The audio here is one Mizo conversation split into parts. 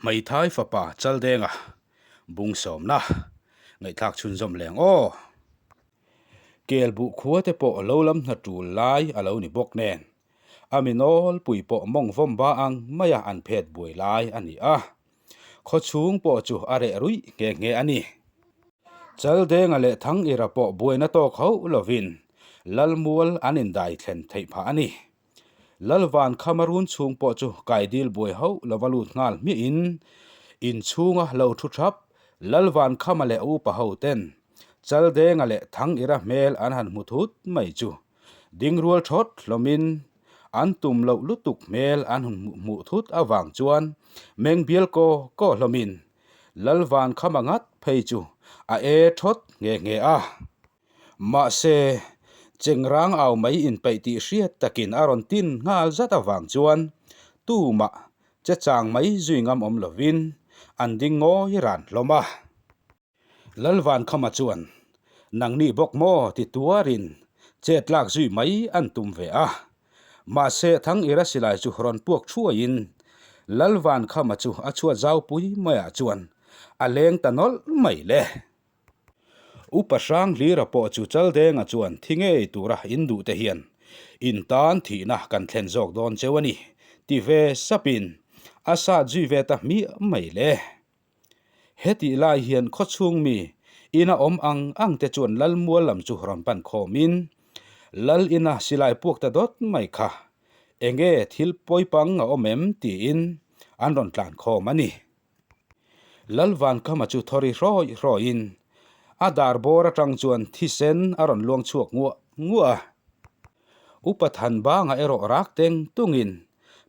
Hmeithai fapa Chaldenga bung sawmna ngaihthlak chhunzawm leng aw. Kelbuh khua te pawh lo lam hna tul lai a lo ni bawk nen, a mi nawlpui pawh mawng vawm ba ang maia an phet buai lai a ni a. Khawchhung pawh chu a reh ruih nghe nghe a ni. Chaldenga leh Thangira pawh buaina tawk hauh lovin Lalmual an indai thlen theih phah a ni. Lalvan khama run chhung pawh chu kaidil buai hauh lova lut nghal hmiahin inchhunga lo thu thap Lalvan khama leh upa ho ten Chaldenga leh Thangira hmel an han hmu thut mai chu ding rual thawt hlawmin an tum loh lutuk hmel an hmuh thut avang chuan meng bial kaw kaw hlawmin Lalvan khama ngat phei chu a e thawt nghe nghe a. Mahse, Chengrang au mai inpeih tih hriat takin a rawn tin nghal zat avang chuan tumah che chang mai zui ngam awm lovin an ding ngawi ran hlawm a. Lalvankhama chuan, Nangni bawk maw? ti tuarin chet lak zui mai an tum ve a. Mahse, Thangira silai chu rawn puak thuaiin Lalvankhama chu a chhuat zaupui maiah chuan a leng ta nawlh mai le. Upa Hranglira pawh chu Chaldenga chuan thi ngei tura in duh te hian in tan thihna kan thlen zawk dawn cheu a ni, ti ve sapin a sat zui ve ta hmiah mai le. Hetih lai hian khawchhung mi ina awm ang ang te chuan Lalmual lam chu rawn pan khawmin Lal ina silai puak ta dawt mai kha enge thil pawipang a awm em tiin an rawn tlan khawm a ni. Lalvankhama chu thawri hrawi hrawiin a dar bawr atang chuan thisen a rawn luang chhuak nguah nguah a. Upa Thanbanga erawh rak teng tungin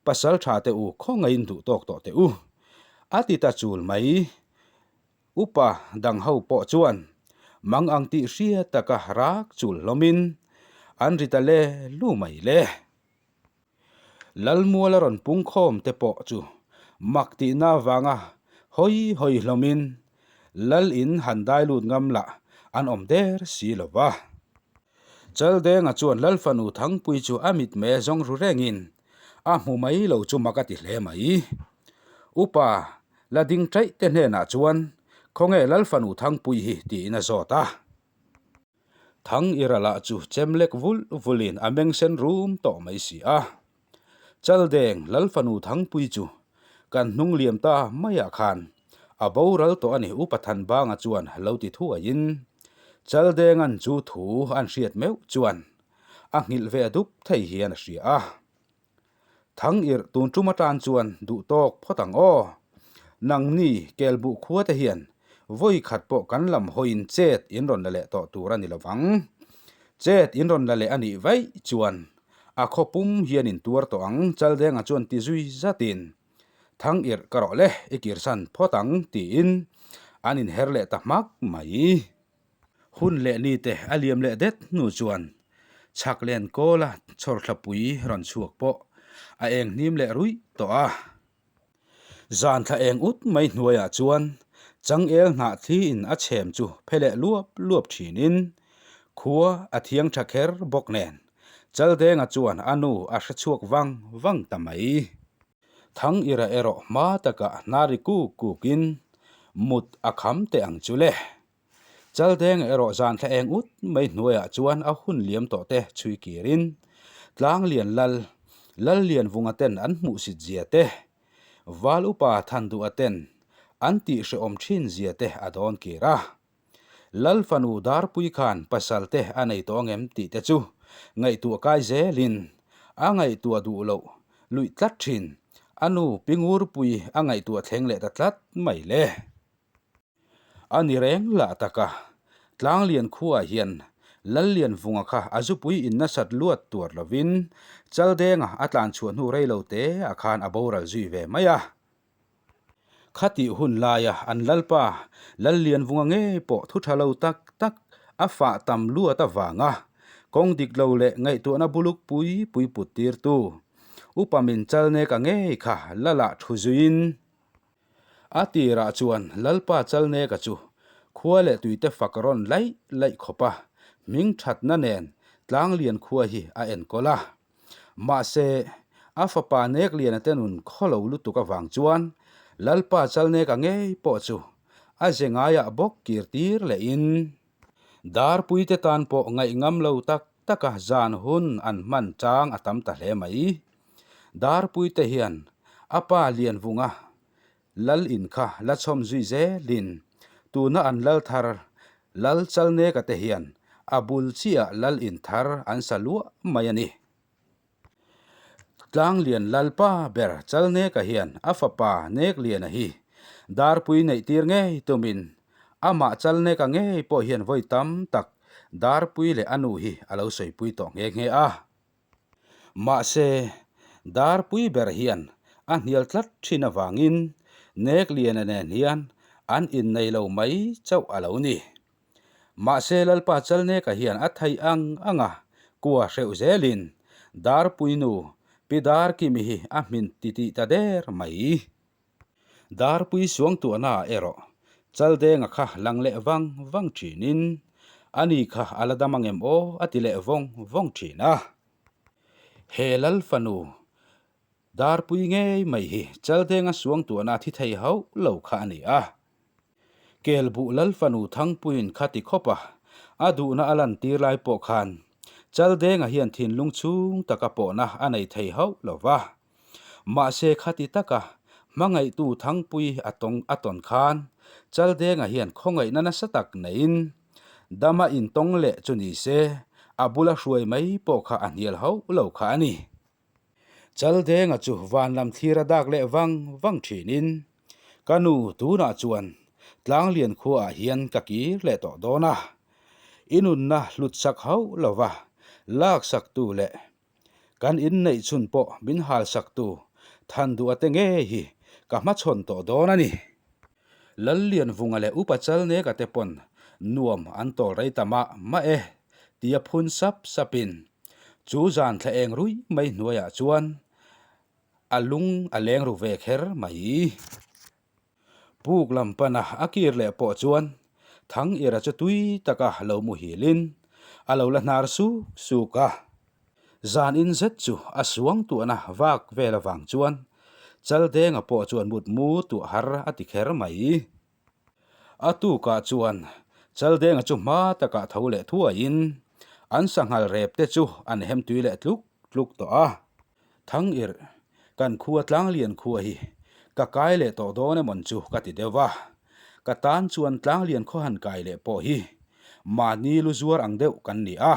pasal tha te u khawngaiin duh tawk tawh teh u a ti ta chul mai. Upa dang ho pawh chuan mang ang tih hria taka rak chul hlawmin an ri ta le lu mai le. Lalmual a rawn pung khawm te pawh chu mak tihna avanga hawi hawi hlawmin Lal in han dai lut ngam lah an awm der si lo va. Chaldenga chuan Lal fanu Thangpui chu a mitmei a zawng ru rengin a hmu mai lo chu mak a ti hle mai. Upa la ding chaih te hnenah chuan khawnge Lal fanu Thangpui hi tiin a zawt a. Thang i ralah chu chem lek vulh vulhin a meng sen rum tawh mai si a. Chaldeng Lalfanu Thangpui chu kan hnung liam ta maiah khan a boral tawh a ni Upa Thanbanga chuan lo ti thuaiin Chaldenga'n chu thu an hriat meuh chuan a nghilh ve dup thei hian a hria a. Thang irh tun tum atan chuan duh tawk phawt ang aw. Nangni Kelbuh khua te hian vawi khat pawh kan lam hawiin chet in rawn la leh tawh tur a ni lovang. Chet in rawn la leh a nih vaih chuan a khaw pum hian in tuar tawh ang Chaldenga chuan ti zui zatin Thang irh ka rawh le i kirsan phawt ang tiin an inher leh ta hmak mai. Hun leh ni te a liam leh det hnu chuan chhak len kawla chhawrthlapui rawn chhuak pawh a eng hnim leh ruih tawh a. Zan thla eng ut mai hnuaiah chuan changel hnah thliin a chhem chu phe leh luap luap thinin khua a thiang tha kher bawk nen Chaldenga chuan a nu a hre chhuak vang vang ta mai. Thang ira erawh hma takah hnari kuk kukin mut a kham teh ang chu le. Chaldenga erawh zan thla eng ut mai hnuaiah chuan a hun liam tawh te chhui kirin Tlanglian lal, Lallianvunga ten an hmuhsit zia te, Val upa Thanduha ten an tihhrehawm thin zia te a dawn kir a. Lal fanu Darpui khan pasal te a nei tawh angem tih te chu ngaihtuah kai zelin a ngaihtuah duh loh luih tlat thin. A nu Pi Ngurpui a ngaihtuah thleng leh ta tlat mai le. A ni reng lah taka Tlanglian khuaah hian Lallianvunga kha a zupui in nasat luat tuar lovin Chaldenga a tlanchhuah hnu rei lo te ah khan a boral zui ve mai a. Khatih hun laia an lalpa Lallianvunga ngei pawh thu tha lo tak tak a fah tam luat avanga kawng dik lo leh ngaihtuahna buluk pui pui put tirtu Upa min Chalneka ngei kha Lalah thu zuiin a tirah chuan Lalpa Chalneka chu khua leh tuite fak rawn laih laih khawpa hming thatna nen Tlanglian khua hi a enkawl a. Mahse, a fapa Nekliana te nun khaw lo lutuk avang chuan Lalpa Chalneka ngei pawh chu a ze ngaiah bawk kir tir lehin Darpuite tan pawh ngaih ngam lo tak taka zan hun an hman chang a tam ta hle mai. Darpuite hian a pa Lianvunga Lal in kha la chhawm zui zelin tuna an lal thar Lal Chalneka te hian a bul chiah lal in thar an sa luah mai a ni. Tlanglian Lalpa ber Chalneka hian a fapa Nekliana hi Darpui neih tir ngei tumin amah Chalneka ngei pawh hian vawi tam tak Darpui leh a nu hi a lo sawipui tawh nghe nghe a. Mahse, Darpui ber hian a hnial tlat thin avangin Nekliana nen hian an innei lo mai chauh a lo ni. Mahse Lalpa Chalneka hian a thei ang ang a, kua hreuh zelin Darpui nu Pi Darkimi hi a hmin titih ta der mai. Darpui suangtuahna ah erawh Chaldenga kha lang leh vang vang thinin ani kha a la dam angem aw a ti leh vawng vawng thin a. He Lal fanu Darpui ngei mai hi Chaldenga suangtuahna thi thei hauh lo kha a ni a. Kelbuh Lal fanu Thangpuiin kha ti khawp a, a duhna a lantir lai pawh khan Chaldenga hian thinlung chhung taka pawhna a nei thei hauh lo va. Mahse khati taka hmangaihtu Thangpui a tawng a tawn khan Chaldenga hian khawngaihna nasa tak neiin dama intawng leh chu ni se a bula hruai mai pawh kha a hnial hauh lo kha a ni. Chaldenga chu van lam thlir a dak leh vang vang thinin Ka nu tunah chuan Tlanglian khuaah hian ka kir leh tawh dawn a, i nunna hlutsak hauh lova laksaktu leh kan inneih chhun pawh min halsaktu Thanduha te ngei hi ka hmachhawn tawh dawn a ni. Lallianvunga leh Upa Chalneka te pawn nuam an tawl rei ta mah mah e tia phun sap sapin chu zan thla eng ruih mai hnuaiah chuan A lung a leng ru ve kher mai. Puk lam pana a kir leh pawh chuan Thangira chu tui taka lo muhilin a lo la hnar suk suk a. Zan in zet chu a suang tuahna vak vel avang chuan Chaldenga pawh chuan mut mu tuah har a ti kher mai. A tukah chuan Chaldenga chu hma takah tho leh thuaiin an sanghal rep te chu an hem tui leh tluk tluk tawh a. Thangirh, kan khua Tlanglian khua hi ka kai leh tawh dawn emawn chu ka ti deuh va, ka tan chuan Tlanglian khaw han kai leh pawh hi mahni lu zuar ang deuh kan ni a,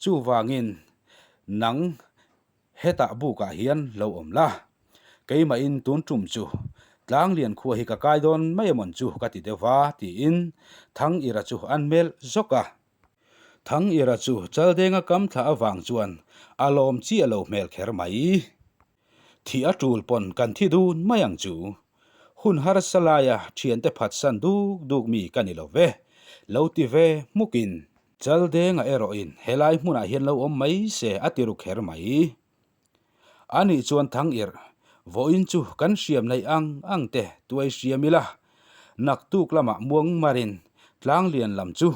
chuvangin nang hetah bukah hian lo awm la, keimahin tun tum chu Tlanglian khua hi ka kai dawn mai emawn chu ka ti deuh va tiin Thangirha chu an melh zawk a. Thangira chu Chaldenga kam thla avang chuan a lawm chiah lo hmel kher mai. Thih a tul pawn kan thi dun mai ang chu. Hun harsa laia thiante phatsan duk duk mi ka ni lo ve, lo ti ve hmukin. Chaldenga erawhin helai hmunah hian lo awm mai se a ti ru kher mai. A nih chuan Thangirh, vawiin chu kan hriam neih ang ang te tuai hriam ila, naktuk lamah muang marin Tlanglian lam chu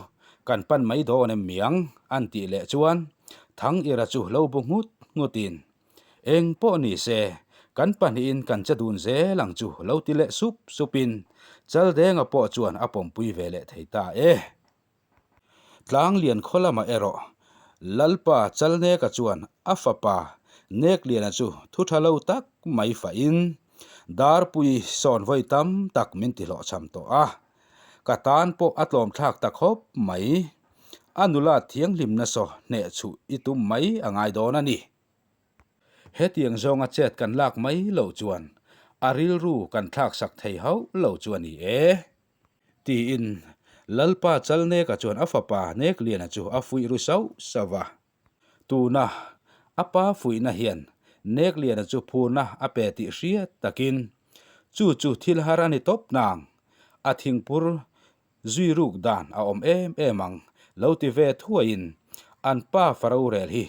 kan pan mai dawn em miang an tih leh chuan Thangirha chu lo bu nghut nghutin, Eng pawh ni se, kan pahnihin kan che dun zel ang chu lo ti leh sup supin Chaldenga pawh chuan a pawmpui ve leh thei ta e. Tlanglian khaw lamah erawh Lalpa Chalneka chuan a fapa Nekliana chu thu tha lo tak mai fahin Darpui sawn vawi tam tak min ti hlawhchham tawh a, ka tan pawh a tlawm thlak ta khawp mai. A nula thianghlimna saw hneh chhuh i tum mai a ngai dawn a ni. Hetiang zawnga chet kan lak mai loh chuan a rilru kan thlaksak thei hauh lo chu a ni e. Tiin Lalpa Chalneka chuan a fapa Nekliana chu a fuih ru sauh sauh va. Tuna a pa fuihna hian Nekliana chu phurna a pe tih hriat takin chu chu thil har a ni tawp nang, a thingpur zui ruk dan a awm em em ang lo ti ve thuaiin an pa fa rorel hi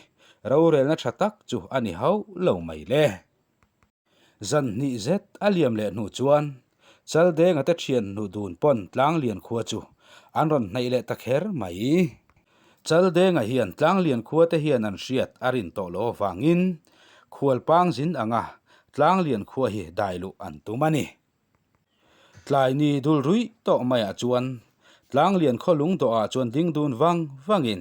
rorelna tha tak chu a ni hauh lo mai le. Zan hnih zet a liam leh hnu chuan Chaldenga te thian hnu dun pawn Tlanglian khua chu an rawn hnaih leh ta kher mai. Chaldenga hian Tlanglian khua te hian an hriat a rin tawh lo avangin Khualpang zin anga Tlanglian khua hi dai luh an tum a ni. Tlai ni dul ruih tawh maiah chuan Tlanglian khaw lungdawhah chuan ding dun vang vangin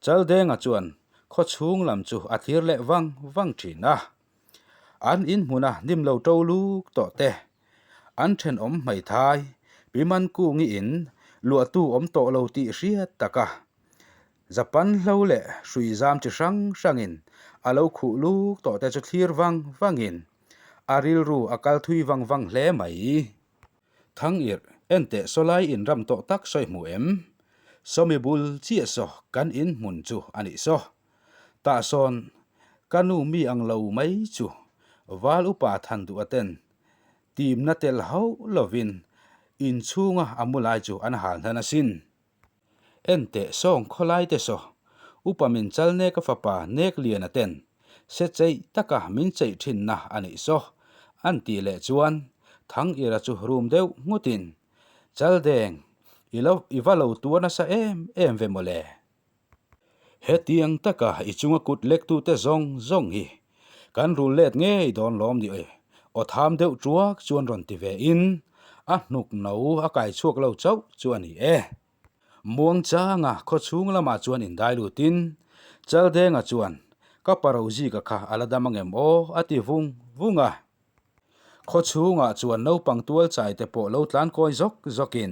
Chaldenga chuan khaw chhung lam chu a thlir leh vang vang thin a. An inhmuna hnim lo to luk tawh te, an thenawm hmeithai Pi Mankungi in luahtu awm tawh lo tih hriat taka Japan hlo leh hrui zam chi hrang hrangin a lo khuh luk tawh te chu thlir vang vangin a rilru a kal thui vang vang hle mai. Thang irh, enteh sawlai in ram tawh tak sawi hmu em? Sawmi bul chiah saw kan in hmun chu a nih saw. Tah sawn ka nu mi ang lo mai chu val upa than duh aten timna tel hauh lovin in chhunga a mu lai chu an hal hnan asin. Enteh sawng khawlai te saw, upa min chal nek a fapa nek lian a ten, se cheih taka min cheih thinna a nih saw, an tih leh chuan Thangira chu rum deuh nghutin, Chaldeng, i lo i va lo tuar nasa em em ve mawle. Hetiang taka i chunga kut lektute zawng zawng hi kan rul let ngei dawn lawm ni e, aw tham deuh tuak chuan rawn ti ve in a hnuk no a kai chhuak lo chauh chu a ni e. Muangchanga khaw chhung lamah chuan indai lutin Chaldenga chuan ka pa Rozika kha a la dam angem aw a ti vung vung a. Khaw chhungah chuan naupang tual chai te pawh lo tlan kawi zawk zawkin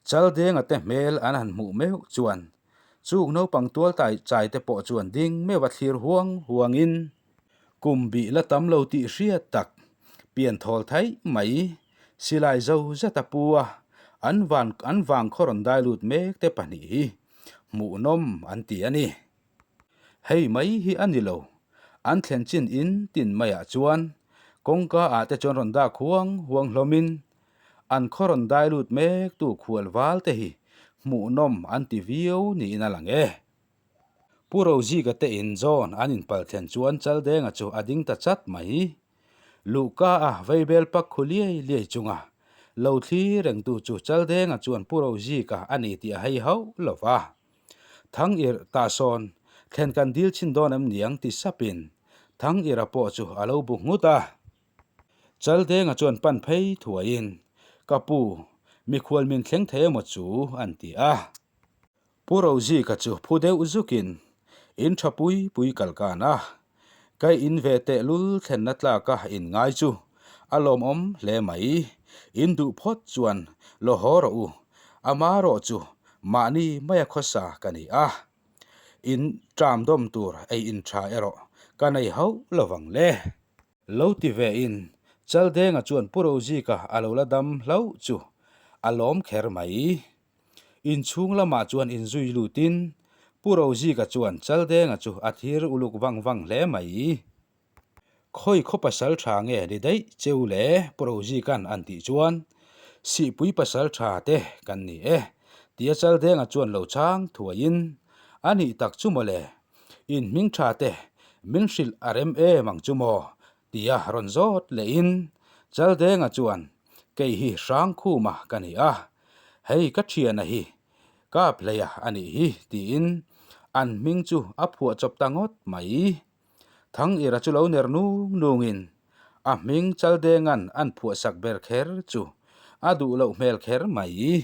Chaldenga te hmel an han hmuh meuh chuan chung naupang tual tai chai te pawh chuan ding meuh a thlir huang huangin kum bih la tam lo tih hriat tak pian thawl thaih mai silai zo zet a pu a, an van an vang khaw rawn dai lut mek te pahnih hi hmuhnawm an ti a ni. Hei mai hi a ni lo, an thlen chin in tin maiah chuan kawngka ah te chuan rawn dak huang huang hlawmin An khaw rawn dai lut mek tu khual val te hi hmuhnawm an ti viau niin a lang e. Pu Rozika te in zawn an inpal thlen chuan Chaldenga chu a ding ta chat mai. Luhka a veibel pak khu liai liai chunga lo thli rengtu chu Chaldenga chuan Pu Rozika a ni tih a hei hauh lo va. Thang irh tah sawn thlen kan dil chhin dawn em niang ti sapin Thang irha pawh chu a lo bu nghut a. Chaldenga chuan pan phei thuaiin, Ka pu, mikhual min thleng thei emaw chu? an ti a. Pu Rozika chu phu deuh zukin, In tha pui pui kal kan a, ka in ve tehlul thlenna tlaka in ngai chu a lawmawm hle mai. In duh phawt chuan law haw rawh u, amarawh chu mahni maia khawsa ka ni a. In ṭam dawm tur ei in ṭha erawh ka nei hauh lovang le. Lo ti ve in Chaldenga chuan Pu Rozika a lo la dam hlauh chu a lawm kher mai. Inchhung lamah chuan inzui lutin Pu Rozika chuan Chaldenga chu a thir uluk vang vang hle mai. Khawi khaw pasal tha nge ni daih cheu le Pu Rozika'n an tih chuan Sihpui pasal tha te kan ni e tia Chaldenga chuan lo chhang thuaiin a nih tak chu mawle. In hming tha te min hrilh a rem em ang chu maw? tia rawn zawt lehin Chaldenga chuan kei hi Hrangkhuma ka ni a, hei ka thiana hi Kaphleia a nih hi tiin an hming chu a phuah chawp ta ngawt mai. Thangira chu lo ner nung nungin a hming Chaldenga'n an phuahsak ber kher chu a duh loh hmel kher mai.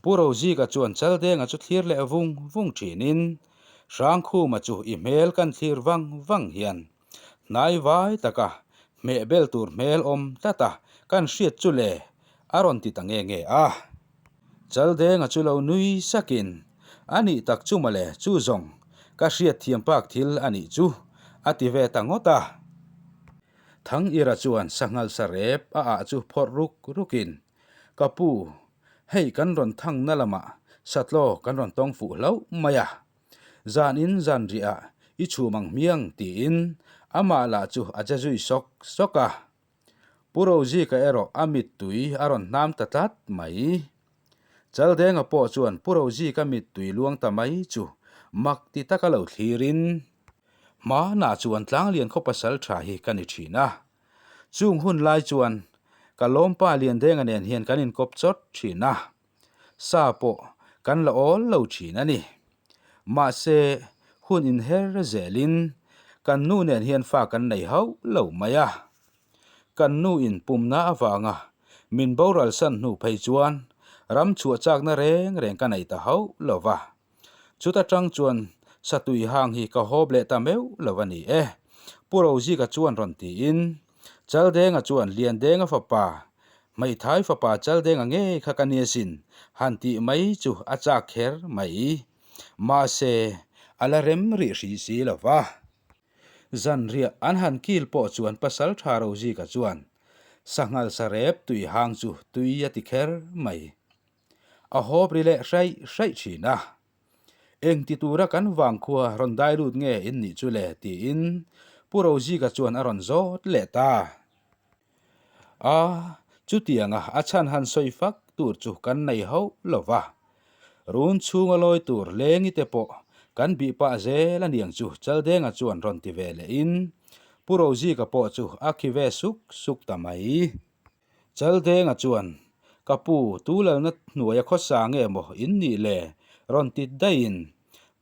Pu Rozika chuan Chaldenga chu thlir leh vung vung thinin, Hrangkhuma chu i hmel kan thlir vang vang hian hnai vai taka hmeh bel tur hmel awm tlata kan hriat chu le a rawn ti ta nge nge a. Chaldenga chu lo nui sakin, A nih tak chu mawle chu zawng ka hriat thiam pak thil a nih chu a ti ve ta ngawt a. Thangira chuan sanghal sarep a ah chu phawrh ruk rukin, Ka pu, hei kan rawn thangna lamah satlaw kan rawn tawng fuh hlauh mai a. Zanin zanriah i chhum ang hmiang tiin amah lah chu a che zui sawk sawk a. Pu Rozika erawh a mittui a rawn hnam ta tlat mai. Chaldenga pawh chuan Pu Rozika mittui luang ta mai chu mak ti taka lo thlirin, Hmanah chuan Tlanglian khaw pasal tha hi ka ni thin a. Chung hun lai chuan ka lawmpa Liandenga nen hian kan inkawp chawt thin a, sa pawh kan la awl lo thin a ni. Mahse, hun inher zelin kan nu nen hian fa kan nei hauh lo mai a. Kan nu in pumna avanga Min boral san hnu phei chuan ram chhuah chakna reng reng ka nei ta hauh lo va. Chuta tang chuan satui hang hi ka hawp leh ta meuh lo a ni e, Pu Rozika chuan rawn tiin Chaldenga chuan Liandenga fapa, hmeithai fapa Chaldenga ngei kha ka nia sin han tih mai chu a chak kher mai. Mahse, a la rem rih hrih si lo va. Zanriah an han kil pawh chuan pasal tha Rozika chuan sanghal sarep tui hang chu tui a ti kher mai. A hawp ri leh hraih hraih thin a. Eng ti tura kan vangkhua rawn dai lut nge in nih chu le tiin Pu Rozika chuan a rawn zawt leh ta. A, chutianga a chhan han sawi fak tur chu kan nei hauh lo va. Run chhunga lawi tur lengi te pawh kan bih pah zel a niang chu Chaldenga chuan rawn ti ve lehin Pu Rozika pawh chu a khi ve suk suk ta mai. Chaldenga chuan, Ka pu, tu lalna hnuaia khawsa nge maw in nih le? rawn ti daihin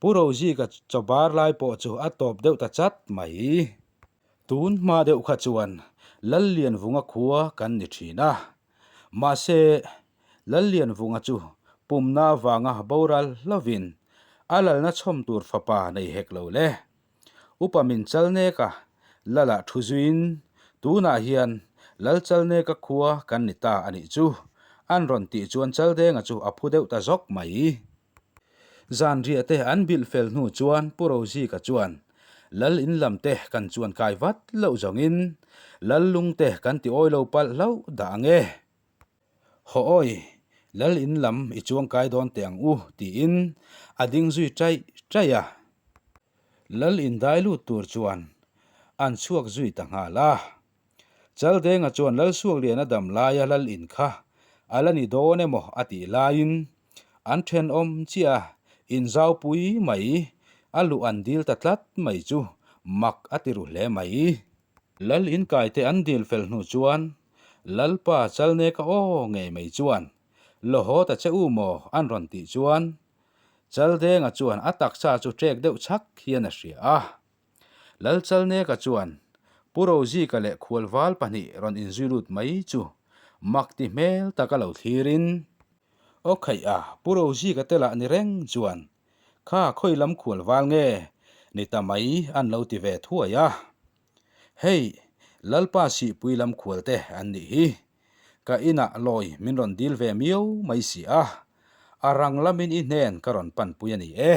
Pu Rozika chaw bar lai pawh chu a tawp deuh ta chat mai. Tun hma deuh kha chuan Lallianvunga khua kan ni thin a, mahse Lallianvunga chu pumna avanga boral hlovin a lalna chhawm tur fapa nei hek lo le. Upa min Chalneka Lalah thu zuiin tunah hian Lalchalneka khua kan ni ta a nih chu an rawn tih chuan Chaldenga chu a phu deuh ta zawk mai. Zanriah te an bilh fel hnu chuan Pu Rozika chuan Lal in lam te kan chuan kai vat loh zawngin Lal lung te kan ti awi lo palh hlauh dah ang e. Haw awi, Lal in lam i chuang kai dawn teh ang u tiin a ding zui chaih chaih a. Lal in dai lut tur chuan an chhuak zui ta nghal a. Chaldenga chuan Lalsuakliana dam laia lal in kha a la ni dawn emaw a tih laiin an thenawm chiah a inzaupui mai a luh an dil ta tlat mai chu mak a ti ru hle mai. Lal inkaite an dil fel hnu chuan Lalpa Chalneka aw ngei mai chuan Law haw ta che u maw an rawn tih chuan Chaldenga chuan a taksa chu ṭek deuh chhak hian a hria a. Lalchalneka chuan Pu Rozika leh Khualval pahnih rawn inzui lut mai chu mak ti hmel taka lo thlirin, Aw khaih a, Pu Rozika te lah ni reng chuan kha khawi lam Khualval nge ni ta mai an lo ti ve thuai a. Hei, Lalpa Sihpui lam khual te an nih hi. Ka inah lawi min rawn dil ve miau mai si a, a rang lamin i hnen ka rawn panpui a ni e.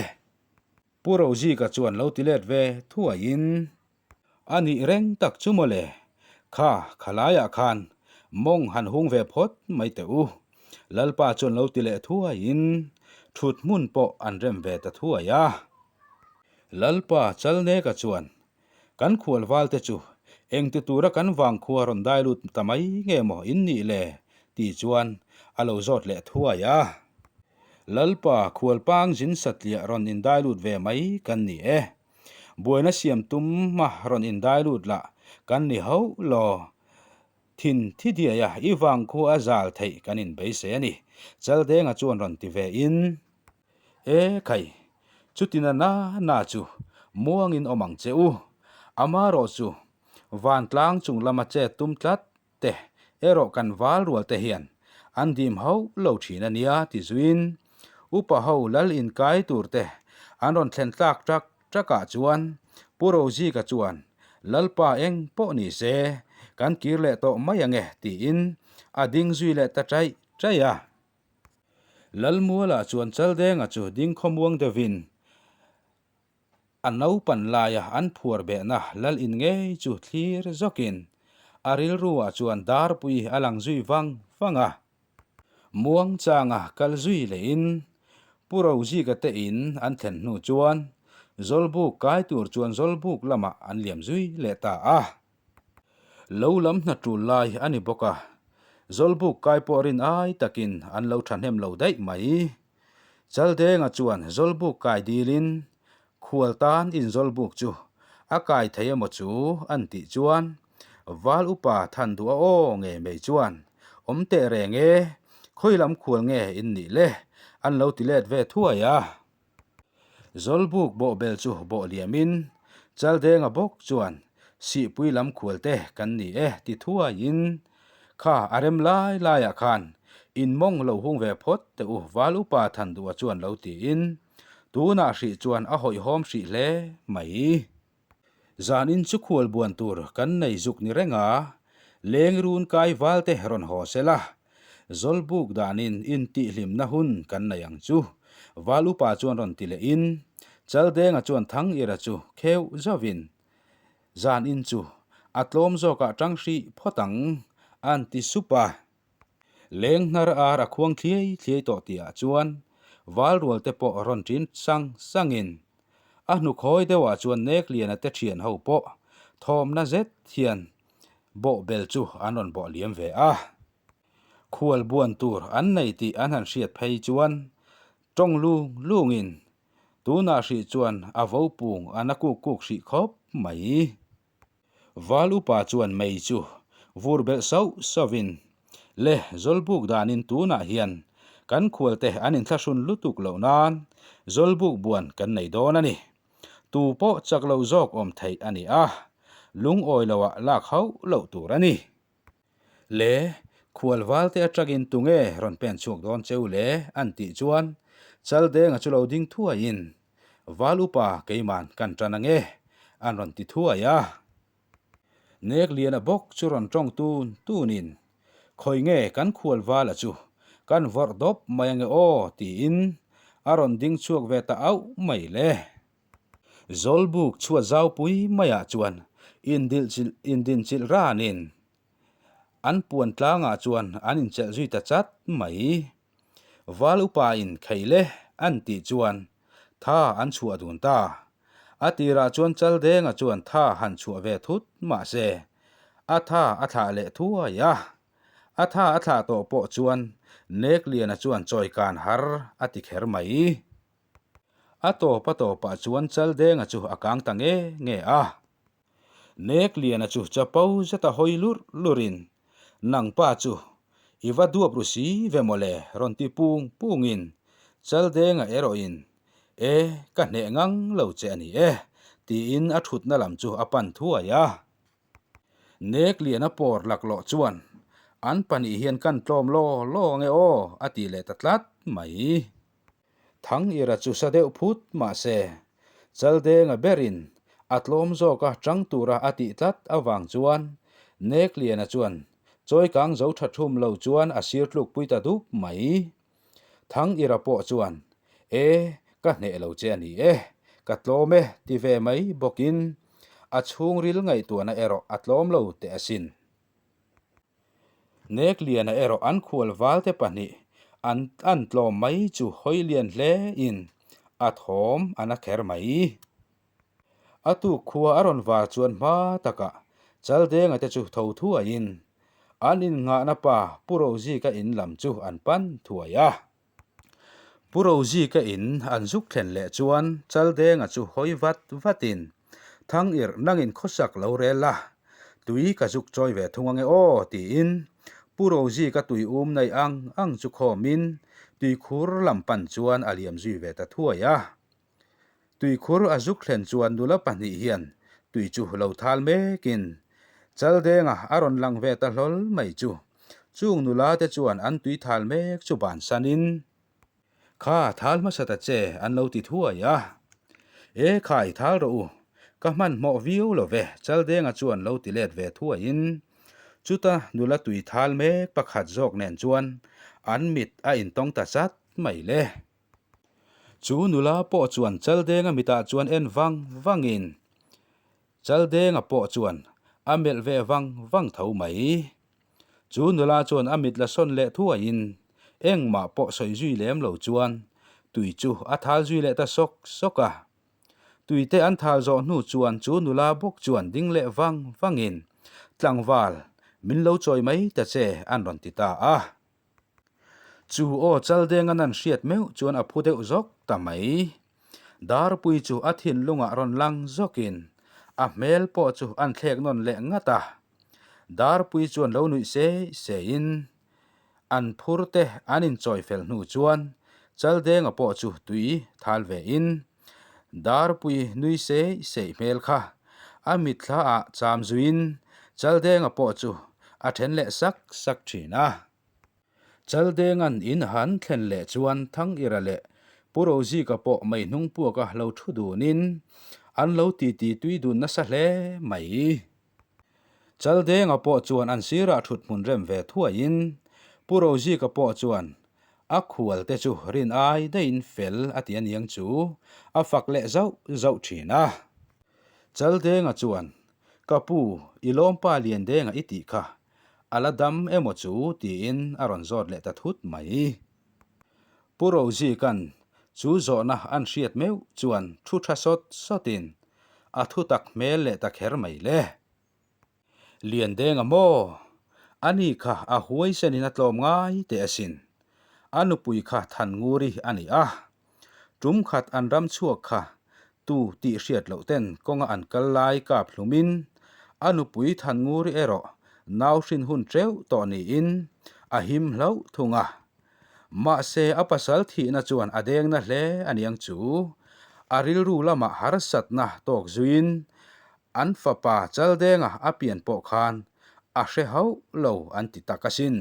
Pu Rozika chuan lo ti let ve thuaiin, A nih reng tak chu mawle, kha khalaiah khan mawng han hung ve phawt mai teh u. Lalpa chuan lo ti leh thuaiin thut hmun pawh an rem ve ta thuai a. Lalpa Chalneka chuan Kan khual valte chu engti tura kan vangkhua rawn dai lut ta mai nge maw in nih le? tih chuan a lo zawt leh thuai a. Lalpa khualpang zin satliah rawn indai lut ve mai kan ni e. Buaina siam tum a rawn indai lut lah kan ni hauh law. Thin thi diaia i vangkhua a zal theih kan inbeisei a ni, Chaldenga chuan rawn ti ve in. E khai, chutina na na chu muangin awm ang che u. Amarawh chu vantlang chung lama chet tum tlat te erawh kan val rual te hian an dim hauh lo thin a nia ti zuiin upa ho lal inkai tur te an rawn thlen tlak ṭak ṭakah chuan Pu Rozika chuan Lalpa eng pawh ni se kan kir leh tawh mai ang e tiin a ding zui leh ta ṭaih ṭaih a. Lalmualah chuan Chaldenga chu ding khawmuang deuhin a naupan laia an phuar behna lal in ngei chu thlir zawkin a rilruah chuan darpui a lang zui vang vang a. Muangchanga kal zui lehin Pu Rozika te in an thlen hnu chuan Zawlbuk kai tur chuan Zawlbuk lamah an liam zui leh ta a. Lo lam hna tul lai a ni bawk a, Zawlbuk kai pawh rin ai takin an lo thahnem lo daih mai. Chaldenga chuan Zawlbuk kai dilin khual tan in Zawlbuk chu a kai thei emaw chu an tih chuan Val upa than duh a aw ngei mai chuan awm teh reng e, khawi lam khual nge in nih le an lo ti let ve thuai a. Zawlbuk bawhbel chu bawh liamin Chaldenga bawk chuan Sihpui lam khual te kan ni e ti thuaiin. Kha a rem lai laiah khan in mawng lo hung ve phawt teh u Val Upa Thanduha chuan lo tiin tunah hrih chuan a hawihhawm hrih hle mai. Zanin chu khual buan tur kan nei zuk ni reng a, leng run kai val te rawn haw se la, Zawlbuk danin intihhlimna hun kan nei ang chu, Val Upa chuan rawn ti lehin Chaldenga chuan Thangira chu kheuh zauhin Zanin chu a tlawm zawkah tang hrih phawt ang, an ti sup a. Leng hnar ar a khuang thliai thliai tawh tihah chuan Valrual te pawh rawn ṭin sang sangin a hnukhawi deuhah chuan Nekliana te ṭhian ho pawh thawmna zet hian bawhbel chu an rawn bawh liam ve a. Khual buan tur an nei tih an han hriat phei chuan tawng lung lungin tunah hrih chuan a vo pung a na kuk kuk hrih khawp mai. Val upa chuan mei chu vur belh sauh sauhin, Le, Zawlbuk danin tunah hian kan khualte an inthlahrun lutuk loh nan Zawlbuk buan kan nei dawn a ni. Tu pawh chak lo zawk awm theih a ni a, lungawi loah lak hauh loh tur a ni. Le, khual valte atangin tunge rawn pen chhuak dawn cheu le? an tih chuan Chaldenga chu lo ding thuaiin, Val upa keiman kan tan ange, an rawn ti thuai a. Nekliana bawk chu rawn tawng tun tunin, Khawi nge kan khual vala chu kan vawrh dawp mai ange aw tiin a rawn ding chhuak ve ta auh mai le. Zawlbuk chhuat zaupui maiah chuan indinchilh ranin an puan tlangah chuan an inchelh zui ta chat mai. Val upain khei le an tih chuan tha an chhuah dun ta. A tirah chuan Chaldenga chuan tha han chhuah ve thut mah se a tha a thlah leh thuai a. A tha a thlah tawh pawh chuan Nekliana chuan chawikan har a ti kher mai. A tawp a tawpah chuan Chaldenga chu a kang ta nge nge a. Nekliana chu chapo zeta hawi lurh lurhin, Nang pa chu i va duap ru si ve mawle rawn ti pung pungin Chaldenga erawhin, E, ka hneh ngang lo che a ni e, tiin a thutna lam chu a pan thuai a. Nekliana pawr laklawh chuan, An pahnih hian kan tlawm law law ange aw, a ti leh ta tlat mai. Thangira chu sa deuh phut mah se, Chaldenga berin a tlawm zawka chang tura a tih tlat avang chuan Nekliana chuan chawikang zo tha thum lo chuan a sir tlukpui ta dup mai. Thangira pawh chuan, E, ka hneh lo che a ni e, ka tlawm e ti ve mai bawkin a chhungril ngaihtuahna erawh a tlawm lo teh asin. Nekliana erawh an khual valte pahnih an an tlawm mai chu hawi lian hle in a thawm a na kher mai. A tuk khua a rawn var chuan hma takah Chaldenga te chu tho thuaiin an innghahna pa Pu Rozika in lam chu an pan thuai a. Pu Rozika in an zuk thlen leh chuan Chaldenga chu hawi vat vatin, Thang irh nangin khawsak lo rel la, tui ka zuk chawi ve thung ange aw tiin Pu Rozika tui um nei ang ang chu khawmin tuikhur lam pan chuan a liam zui ve ta thuai a. Tuikhur a zuk thlen chuan nula pahnih hian tui chu lo thal mekin Chaldenga a rawn lang ve ta hlawl mai chu. Chung nula te chuan an tui thal mek chu bansanin, Kha thal hmasa ta che an lo ti thuai a. E khai thal rawh u, ka hmanhmawh viau lo ve Chaldenga chuan lo ti let ve thuaiin chuta nula tui thal mek pakhat zawk nen chuan an mit a intawng ta chat mai le. Chu nula pawh chuan Chaldenga mitah chuan en vang vangin Chaldenga pawh chuan a melh ve vang vang tho mai. Chu nula chuan a mit la sawn leh thuaiin engmah pawh sawi zui lem lo chuan tui chu a thal zui leh ta sawk sawk a. Tuite an thal zawh hnu chuan chu nula bawk chuan ding leh vang vangin Tlangval, min lo chawi mai ta che an rawn ti ta a. Chu aw Chaldenga nan hriat meuh chuan a phu deuh zawk ta mai. Darpui chu a thinlungah rawn lang zawkin a hmel pawh chu an thlek nawn leh ngat a. Darpui chuan lo nuih sei seiin an phur te an inchawi fel hnu chuan Chaldenga pawh chu tui thal vein Darpui nui sei sei hmel kha a mitthla ah cham zuiin Chaldenga pawh chu. a then leh sak sak thin a. Chaldenga'n in han thlen leh chuan Thangira leh Pu Rozika pawh mei hnung puaka lo thu dunin an lo titi tui dun nasa hle mai. Chaldenga pawh chuan an sirah thut hmun rem ve thuaiin Pu Rozika pawh chuan a khual te chu rin ai daihin fel a ti aniang chu a fak leh zauh zauh thin a. Chaldenga chuan, Ka pu, i lawmpa Liandenga i tih kha A la dam emaw chu tiin a rawn zawt leh ta thut mai. Pu Rozika'n chu zawhna an hriat meuh chuan thu tha sawt sawtin a thu tak hmel leh ta kher mai le. Liandenga maw? Ani kha a huaisenin a tlawm ngai teh asin. A nupui kha Thannguri a ni a. Tum khat an ram chhuak kha tu tih hriat loh ten kawnga an kal lai kap hlumin a nupui Thannguri erawh nau hrin hun teuh tawh niin a him hlauh thung a. Mahse a pasal thihna chuan a dengna hle a niang chu a rilru lamah harsatna tawk zuiin an fapa Chaldenga a pian pawh khan a hre hauh lo an ti tak asin.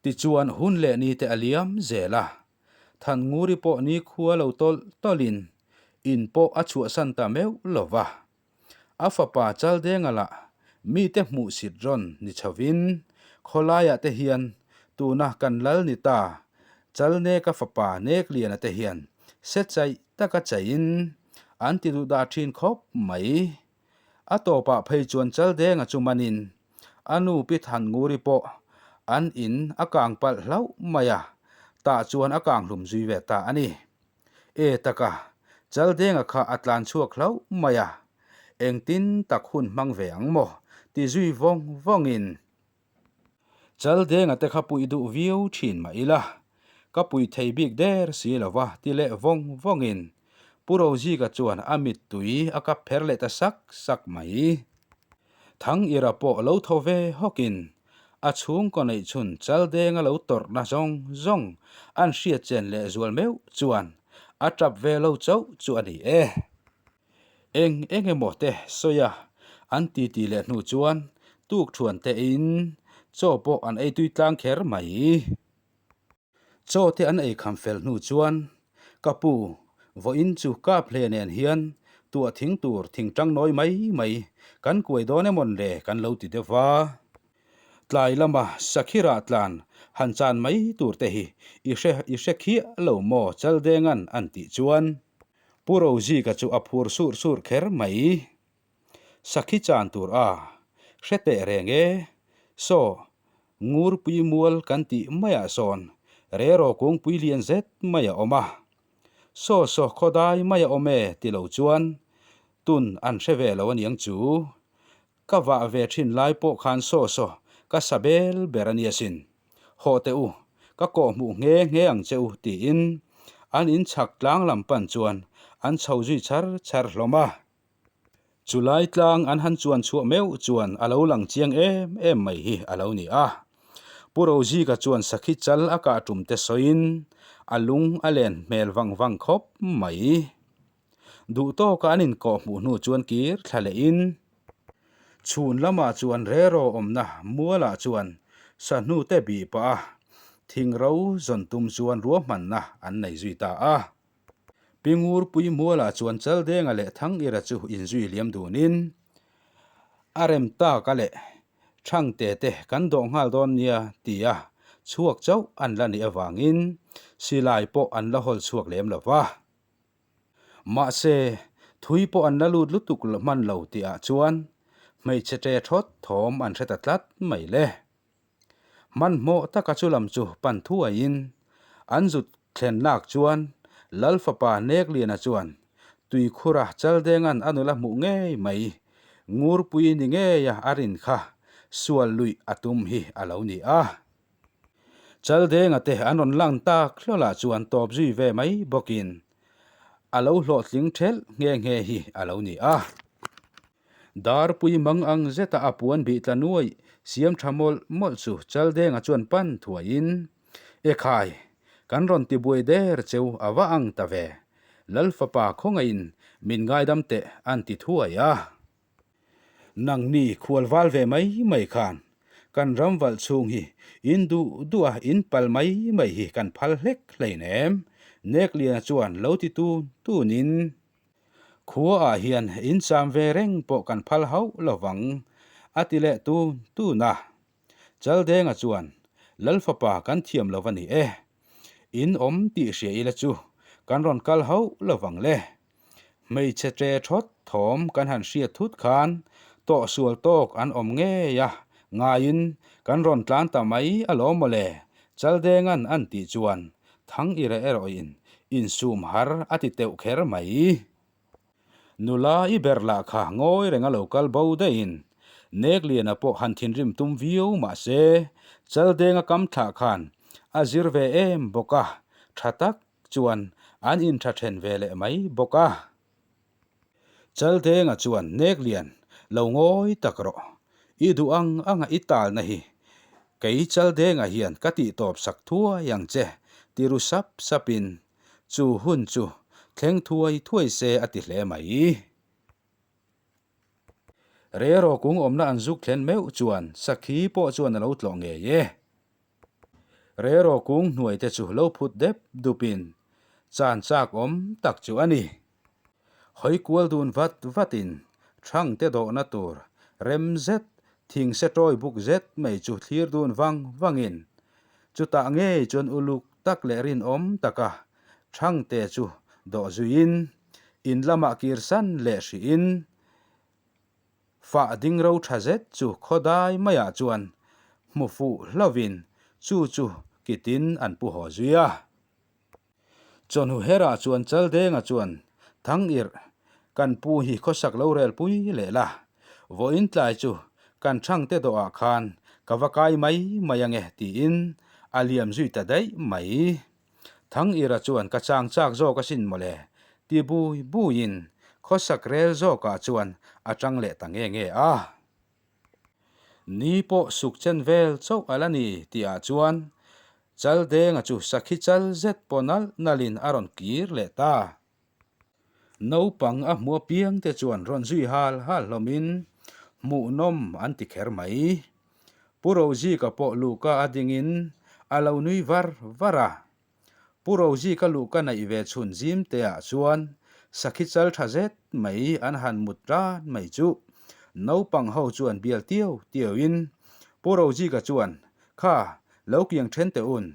Tichuan hun leh ni te a liam zel a, Thannguri pawh nikhua lo tawlh tawlhin in pawh a chhuahsan ta meuh lo va. A fapa Chaldenga lah mite hmuhsit rawn ni chhovin khawlaiah te hian tuna kan lal ni ta Chalneka fapa Nekliana te hian se chaih taka chaihin an ti duh dah thin khawp mai. A tawpah phei chuan Chaldenga chu manin a nu Pi Thannguri pawh an in a kang palh hlauh mai a, tah chuan a kang hlum zui ve ta a ni. E taka, Chaldenga kha a tlan chhuak hlauh mai a, engtin tak hun hmang ve ang maw ti zui vawng vawngin Chaldenga te kha puih duh viau thin mah ila, ka pui thei bik der si lo va ti leh vawng vawngin Pu Rozika chuan a mittui a kap pher leh ta sak sak mai. Thangira pawh lo tho ve hawkin a chhungkaw neih chhun Chaldenga lo tawrhna zawng zawng an hriat chen leh zual meuh chuan a tap ve lo chauh chu a ni e. Eng eng emaw te sawi a, an titi leh hnu chuan tukthuan te eiin chaw pawh an ei tui tlang kher mai. Chaw te an ei kham fel hnu chuan ka pu vawiin chu kap hle nen hian tuah thing tur thing tang nawi mai mai kan kuai dawn emawn le kan lo ti deuh va. Tlai lama Sakhira tlan han chan mai tur te hi i hre i hre khiah lo maw Chaldenga'n an tih chuan Pu Rozika chu a phur sur sur kher mai. Sakhi chan tur a hre teh reng e, saw Ngurpui mual kan tih maiah sawn reraw kungpui lian zet mai a awm a. Saw saw khawdai mai a awm e ti lo chuan tun an hre ve lo aniang chu. Ka vah ve thin lai pawh khan saw saw ka sa bel ber a nia sin. Hawh teh u, ka kawh hmuh nghe nghe ang che u tiin an in chhak tlang lam pan chuan an chho zui char char hlawm a. Chulai tlang an han chuan chhuah meuh chuan a lo lang chiang em em mai hi a lo ni a. Pu Rozika chuan sakhi chal a kah tum te sawiin a lung a len hmel vang vang khawp mai. Duh tawka an inkawh hmuh hnu chuan kir thla lehin chhun lamah chuan reraw awmna mualah chuan sahnu te bih pah a thing ro zawn tum chuan ruahmanna an nei zui ta a. Pi Ngurpui mualah chuan Chaldenga leh Thangira chu inzui liam dunin a rem taka leh Thangte te kan dawh nghal dawn nia tia chhuak chauh an la nih avangin silai pawh an la hawl chhuak lem lo va. Mahse, thui pawh an la lut lutuk hman lo tihah chuan hmeichhe ṭe thawt thawm an hre ta tlat mai le. Hmanhmawh taka chu lam chu pan thuaiin an zut thlen lak chuan Lal fapa Nekliana chuan tuikhura Chaldenga'n a nula hmuh ngei mai Ngurpui ni ngeia a rin kha sual luih a tum hi a lo ni a. Chaldenga te an rawn lang tak hlawlah chuan tawp zui ve mai bawkin a lo hlawhtling thelh nghe nghe hi a lo ni a. Darpui mang ang zeta a puan bih tla nuai siam tha mawlh mawlh chu Chaldenga chuan pan thuaiin, Ekhai, kan rawn ti buai der cheu a va ang ta ve, Lal fapa khawngaihin min ngaidam teh an ti thuai a. Nangni khual val ve mai mai khan. Kan ram valh chhung hi in duh duh a in pal mai mai hi kan phal hlek hleinem. Nekliana chuan lo ti tun tunin Khuaah hian in cham ve reng pawh kan phal hauh lovang a ti leh tun tun a. Chaldenga chuan Lal fapa kan thiam lo va ni e. In awm tih hria ila chu kan rawn kal hauh lovang le. Hmeichhe ṭe ṭhawt thawm kan han hriat thut khan tawhsual tawk an awm ngei a, ngaiin kan rawn tlan ta mai alawm mawle, Chaldenga'n an tih chuan Thang i reh erawhin insum har a ti teuh kher mai. Nula i ber lah kha ngawi reng a lo kal bo daihin Nekliana pawh han thinrim tum viau mah se Chaldenga kam thlah khan a zir ve em bawk a, ṭha tak chuan an intha then ve leh mai bawk a. Chaldenga chuan Neklian lo ngawi tak rawh, i duh ang anga i talna hi kei Chaldenga hian ka tih tawp sak thuai ang che ti ru sap sapin chu hun chu thleng thuai thuai se a ti hle mai. Reraw kung awmna an zuk thlen meuh chuan sakhi pawh chuan a lo tlawh ngei e. Reraw kung hnuai te chu lo phut dep dupin chan chak awm tak chu a ni. Hawi kual dun vat vatin thang te dawhna tur rem zet thing se tawi buk zet mai chu thlir dun vang vangin chutah ngei chuan uluk tak leh rinawm taka thang te chu dawh zuiin in lamah kirsan leh hrihin Fah ding ro tha zet chu khawdai maiah chuan hmu fuh hlovin chu chu kitin an pu haw zui a. Chawhnu herah chuan Chaldenga chuan Thang irh, kan pu hi khawsak lo rel pui leh la, vawiin tlai chu kan thangte dawhah khan ka va kai mai mai ange tiin a liam zui ta daih mai. Thang Ira chuan ka chang chak zawk asin mawle, ti bui buiin khawsak rel zawkah chuan a tang leh ta nge nge a. Ni pawh suk chen vel chauh a la ni tihah chuan Chaldenga chu sakhi chal zet pawh nalh nalhin a rawn kir leh ta. Naupang a hmu apiang te chuan rawn zui hal hal hlawmin hmuhnawm an ti kher mai. Pu Rozika pawh luhka a dingin a lo nui var var a. Pu Rozika luhka neih ve chhun zim te ah chuan sakhi chal tha zet mai an han mut tan mai chu naupang ho chuan bial tiau tiau in Pu Rozika chuan kha lo kiang then teh un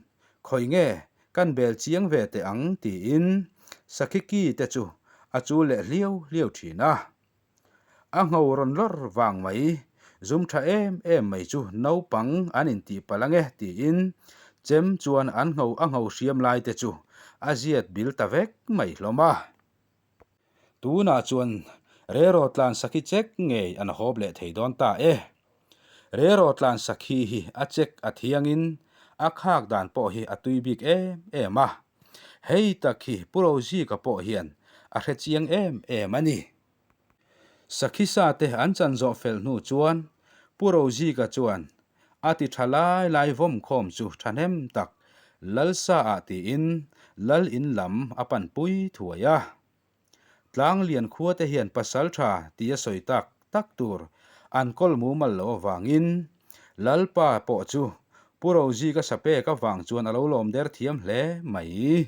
khawi nge Kan bel chiang ve teh ang tiin sakhi ki te chu a chul leh hliau hliau thin a. A ngho rawn lawr vang mai, zum tha em em mai chu naupang an intih palh ange tiin chem chuan an ngho a ngho hriam lai te chu a ziat bil ta vek mai hlawm a. Tunah chuan Reraw tlan sakhi chek ngei an hawp leh thei dawn ta e. Reraw tlan sakhi hi a chek a thiangin a khak dan pawh hi a tui bik em em a. Hei tak hi Pu Rozika pawh hian a hre chiang em em a ni. Sakhi sa te an chan zawh fel hnu chuan Pu Rozika chuan a ti tha lai lai vawm khawm chu thahnem tak Lalsa ah tiin Lal in lam a pan pui thuai a. Tlanglian khua te hian pasal tha ti a sawi tak tak tur an kawl mumal lo avangin Lalpa pawh chu Pu Rozika sapek avang chuan a lo lawm der thiam hle mai.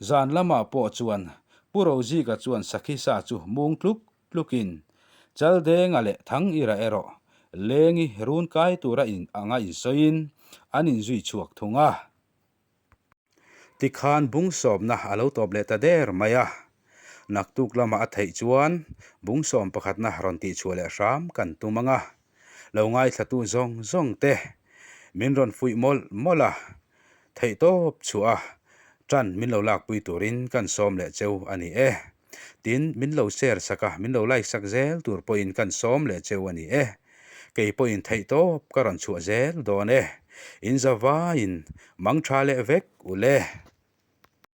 Zan lamah pawh chuan Pu Rozika chuan sakhi sa chu mung tluk tlukin Chaldenga leh Thangira erawh Lengi run kai tura in anga insawiin an inzui chhuak thung a. Tikhan bung sawmna a lo tawp leh ta der mai a, naktuk lamah a theih chuan bung sawm pakhatna rawn tihchhuah leh hram kan tum ang a, lo ngaithlatu zawng zawng te min rawn fuih mawlh mawlh a, Theihtawp chhuah a, ṭan min lo lakpui turin kan sawm leh cheu a ni e. Tin, min lo share sak a, min lo like sak zel tur pawhin kan sawm leh cheu a ni e. Kei pawhin theihtawp ka rawn chhuah zel dawn e. In zavaiin mang ṭha leh vek u le.